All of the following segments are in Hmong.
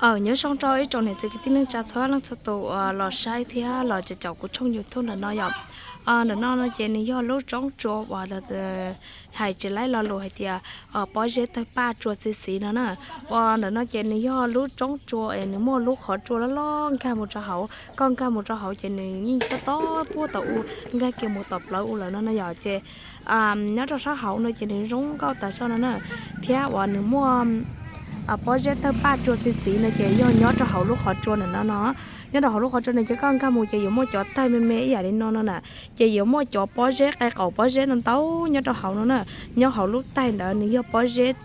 Aws, nyob zoo rau ib tsoom niam txiv kwv tij neej tsa txhua leej txhua tus uas los saib thiab los caum kuv tshooj YouTube ntawm no yom. Ntawm no no ces nws yog lub roob tsua uas hais tsis laib lo lus hais tias pob zeb tawg paj tsua txi txiv no na. Uas ntawm no ces nws yog lub roob tsua es nws muaj lub qhov tsua loj loj nkag mus rau hauv. Koj nkag mus rau hauv ces nws yeej tob tob puag tom u, nkag kiag mus tom plawv u lawm no no yom. Ces nyob rau sab hauv no ces nws zoo nkauj tas zog no na, thiab uas nws muaj pob zeb tawg paj tsua txi txiv no ces yog nyob rau hauv lub qhov tsua ntawm no no. Nyob rau hauv lub qhov tsua no ces koj nkag mus ces yuav muaj cov taig me me ib yam li no no na, ces yuav muaj cov pob zeb qe qaum pob zeb ntau ntau nyob rau hauv no na. Nyob hauv lub taig ntawd nws yog pob zeb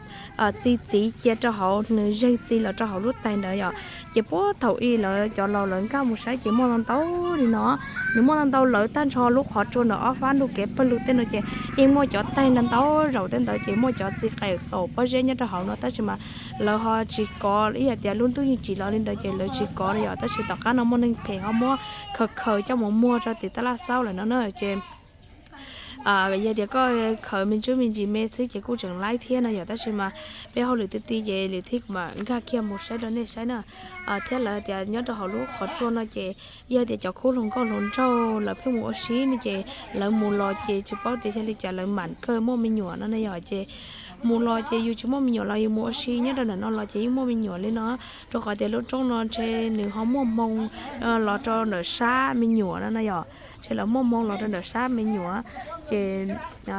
txi txiv cia rau hauv, nws zeeg txi los rau hauv lub taig ntawd yom. Ces puag thaum ub lawv cov laus lawv nkag mus saib ces muaj ntau ntau li no. Nws muaj ntau ntau lawv tag nrho lub qhov tsua ntawm ob fab ntug kev pawg lug tej no ces yeej muaj cov taig ntau ntau zaum tej ntawd ces muaj cov txi qe qaum pob zeb nyob rau hauv no tab sis mas lawv ho tsis kov ib yam tias lub ntuj yeej tsim los li ntawd ces lawv tsis kov li yom. Tab sis tom qab no muaj neeg phem ho muab khaws khaws coj mus muag rau tim tab laj xaub lawm no na ces yog tias koj khaws me ntsuj me ntsis me xwb ces kuj tseem laib thiab no yom. Tab sis mas peb hauj lwm ti ti ces lwm thib kuv mam nkag kiag mus saib rau nej saib na. Thiab lawv tias nyob rau hauv lub qhov tsua no ces yog tias cov khub hluas nkauj hluas nraug lawv pheej mus ua si no ces lawv mus los ces tsis paub tias yog li cas lawv mam kawg muaj me nyuam no na yom. Ces mus los ces yus tsis muaj me nyuam los yus mus ua si nyob rau ntawm no los ces yeej muaj me nyuam li no, rau qhov tias lub roob no ntshe nws ho muaj hmoo los rau ntawm sab me nyuam no na yom. Ntshe lawv muaj hmoo los rau ntawm sab me nyuam. Ces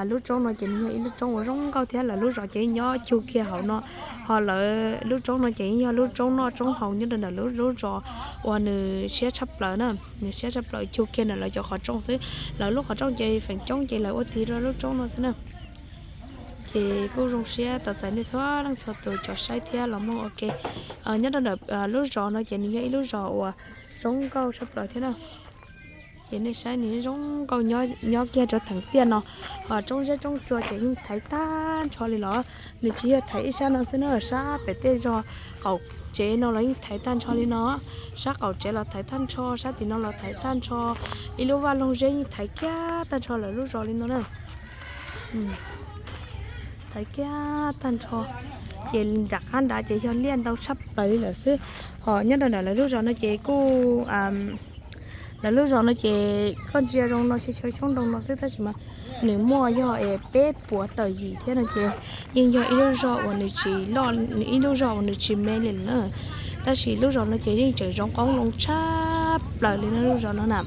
lub roob no ces nws yog ib lub roob uas zoo nkauj thiab lawv lub zos ces nyob cug kiag hauv no. Ho lawv lub roob no ces yeej yog lub roob noj roob haus nyob rau ntawm lub zos uas nws siab tshaj plaws na, nws siab tshaj plaws cug kiag ntawm lawv cov qhov rooj xwb. Lawv lub qhov rooj ces feem coob ces lawv ua tig rau lub roob no xwb na. Ces kuj zoo siab tos txais nej txhua leej txhua tus cov saib thiab los mloog ua ke. Nyob rau ntawm lub zos no ces nws yog ib lub zos uas zoo nkauj tshaj plaws thiab na. Ces nej saib nws zoo nkauj nyob kiag rau theem tiaj no. Ho roob zeb roob tsua ces yeej thaiv tag nrho li los, nws tsis yog thaiv ib sab no xwb na, sab pem tej zos qaum tsev no los yeej thaiv tag nrho li no. Sab qaum tsev los thaiv tag nrho, sab tim no los thaiv tag nrho, ib lub vaj loog zeb yeej thaiv kiag tag nrho lawv lub zos li no na. Thaiv kiag tag nrho, ces nram qab nrad ces yog liaj ntau tshaj plaws li lawm xwb. Ho nyob rau ntawm lawv lub zos no ces kuj, lawv lub zos no ces koj ntsia zoo no xyaw xyaw xyoob ntoo no xwb tab sis mas nws muaj yog es peb puas tawm yim thiab no ces yeej yog ib lub zos uas nws tsis loj, ib lub zos uas nws tsis me li lawm na. Tab sis lub zos no ces yeej tseem zoo qoob loo tshaj plaws li no lub zos no na.